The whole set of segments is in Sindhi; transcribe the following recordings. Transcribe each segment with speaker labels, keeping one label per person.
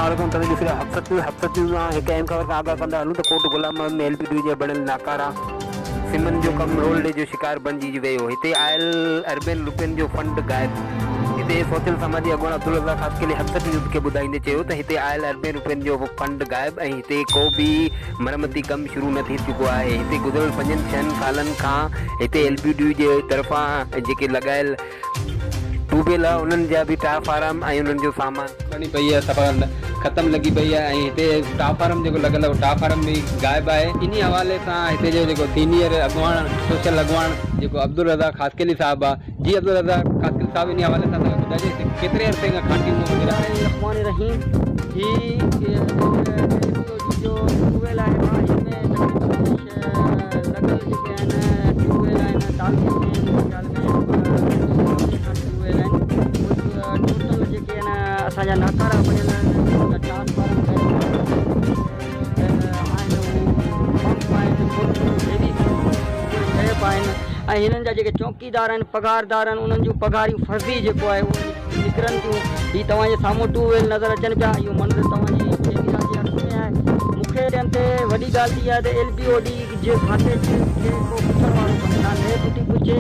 Speaker 1: السلام عليڪم توهين ڏسي رهيا حقيقت نيوز حقيقت نيوز مان هڪ اهم خبر کان آگاهه ڪندا هلون ته ڪوٽ غلام محمد ۾ ايل بي ڊي جي بڻيل ناڪارا سمن جو ڪم رولڙي جو شڪار بڻجي ويو هتي آيل اربين روپين جو فنڊ غائب هتي سوچيل سماجي اڳواڻ عبدالرزاق خاصخيلي حقيقت نيوز کي ٻڌائيندي چيو ته هتي آيل اربين روپين جو فنڊ غائب ۽ هتي ڪو به مرمتي ڪم شروع نه ٿي چڪو آهي هتي گذريل پنجن ڇهن سالن کان هتي ايل بي ڊي جي طرفان جيڪي لڳايل ٽيوب ويل انهن جا به ٽاپ فارم ۽ انهن جو سامان.
Speaker 2: بڻي پئي آهي صفا ختم لڳي پئي آهي ۽ هتي ٽاپ فارم جيڪو لڳل آهي اهو ٽاپ فارم به غائب آهي انهي حوالي سان هتي جو جيڪو سينيئر اڳواڻ سوشل اڳواڻ جيڪو عبدالرزاق خاصخيلي صاحب آهي جي عبدالرزاق خاصخيلي صاحب انهي حوالي سان توهان ٻڌائجو هتي ڪيتري عرصي کان کانٽيون وغيره.
Speaker 3: بسم الله الرحمٰن الرحيم هي جو ٽيوب ويل آهي ڀاء هن ۾ تقريبن لڳل جيڪي آهن ٽيوب ويل آهن تعلقي ۾ منهنجي خيال ۾ 200 کن ٽيوب ويل آهن ٽوٽل جيڪي آهن اسان جا ناڪارا بڻيل آهن جا ٽرانسفارم آهن اهو پمپ آهن هيوي اهي آهن ۽ هنن جا جيڪي چوڪيدار آهن پگهاردار آهن انهن جون پگهاريون فرضي جيڪو آهي اهو نڪرن ٿيون. هي توهان جي سامهون ٽو ويل نظر اچن پيا. اهو منظر توهان جي ڪيميرا جي اک ۾ آهي. مون کي تي وڏي ڳالهه ته اها آهي ته ايل بي او ڊي جي کاتي کي ڪو پڇڻ وارو ڪونهي. نه نيب ٿي پڇي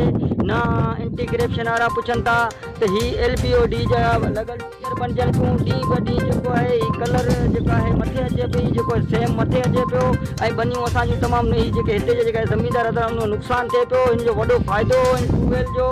Speaker 3: نه اينٽي ڪرپشن وارا پڇن ٿا ته هي ايل بي او ڊي جا لڳل ٽيچر بڻجن ٿيون. ڏينهن به ڏينهن جيڪو آهي هي ڪلر جيڪو آهي مٿي اچي پئي جيڪو سيم مٿي اچي پيو ۽ ٻنيون اسان جون تمام هي جيڪي هتي جا جيڪا زميندار حضرات انهن جو نقصان ٿئي پيو. هن جو وڏو فائدو هن ٽيوب ويل جو.